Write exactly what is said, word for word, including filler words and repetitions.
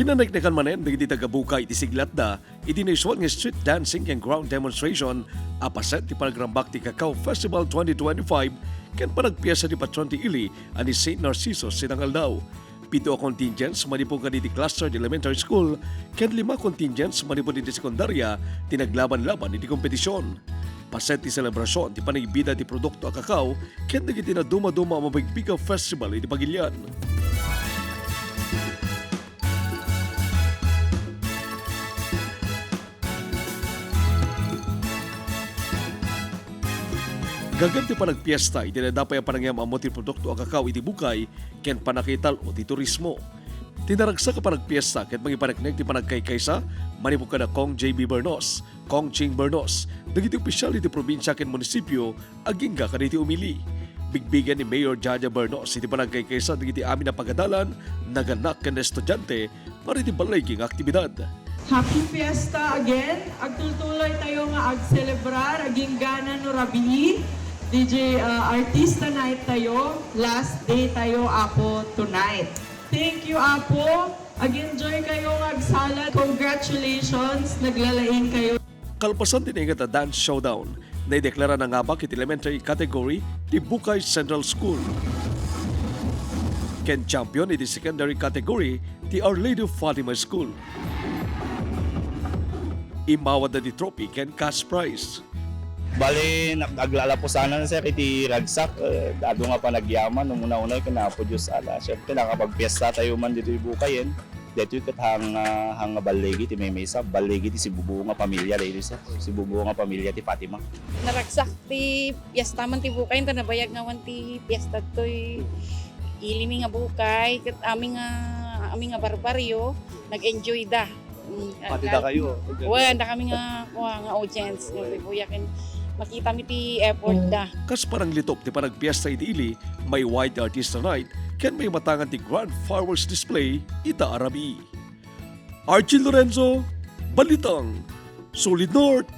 Pinaneknekan manen dagiti taga-Bukay iti siglatda iti naisuat nga street dancing ken ground demonstration a paset ti panagrambak ti Cacao Festival twenty twenty-five ken panagpiesta ti patron ti ili a ni Saint Narciso Sidangaldaw. Pito a contingents manipud kadagiti cluster ti elementary school ken lima contingents manipud iti sekundaria ti naglaban-laban iti kompetisyon. Paset ti selebrasion ti panagibida ti produkto a kakao ken dagiti nadumaduma a mabigbig a festival iti pagilian. Gaget ti panagpiesta iti nadapay a panangam-ammo ti produkto a kakao iti Bukay ken pannakaital-o ti turismo. Ti naragsak a panagpiesta ket mangipaneknek ti panagkaykaysa manipud kada Cong J B Bernos, Cong Ching Bernos, dagiti opisyal iti probinsia ken munisipio agingga kadagiti umili. Bigbigen ni Mayor Jaja Bernos iti panagkaykaysa dagiti amin a pagadalan, naganak ken estudiante para iti balligi nga aktibidad. Happy Fiesta again! Agtultuloy tayo nga agselebrar, agingga no rabii, D J, ah, Artista Night tayo, last day tayo, Apo, tonight. Thank you, Apo. Ag-enjoy kayo nga agsalat. Congratulations, naglalaing kayo. Kalpasan ti naingat a dance showdown, naideklara nangabak iti elementary category ti Bukay Central School. Ken champion iti secondary category ti Our Lady of Fatima School. Immawatda ti trophy ken cash prize. Bale, nag-, aglalapusanan, sir, iti ragsak, eh, adu nga panagyaman, umuna-una ken Apo Dios ala. Siyempre, nakapagpiesta tayo man ditoy Bukayen. Daytoy ket hang, ah, hang balligi ti maymaysa, balligi ti sibubuo nga pamilya daytoy, sir. Sibubuo nga pamilya ti Fatima. Naragsak ti piesta man ti Bukayen, ta nabayag nga awan ti piesta toy ili mi nga Bukay, ket ami nga, ami nga barbaryo, nag-enjoy da. Mm, pati dakayo. Wen, dakami nga, kua, nga audience, nga buya ken makita mi ti effort da. Kas pananglitop ti panagpiesta iti ili, maiway ti Artista Night ken maimatangan ti grand fireworks display ita a rabii. Archie Lorenzo, Balitang Solid North.